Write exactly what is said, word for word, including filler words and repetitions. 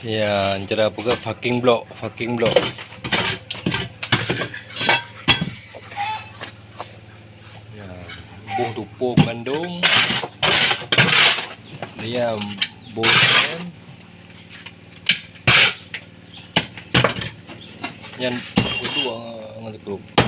Ya, cara peugah fucking block, fucking block. Ya, boh tupông bandong. Dia boh nyan. Nyan kudu ngon teukrôm.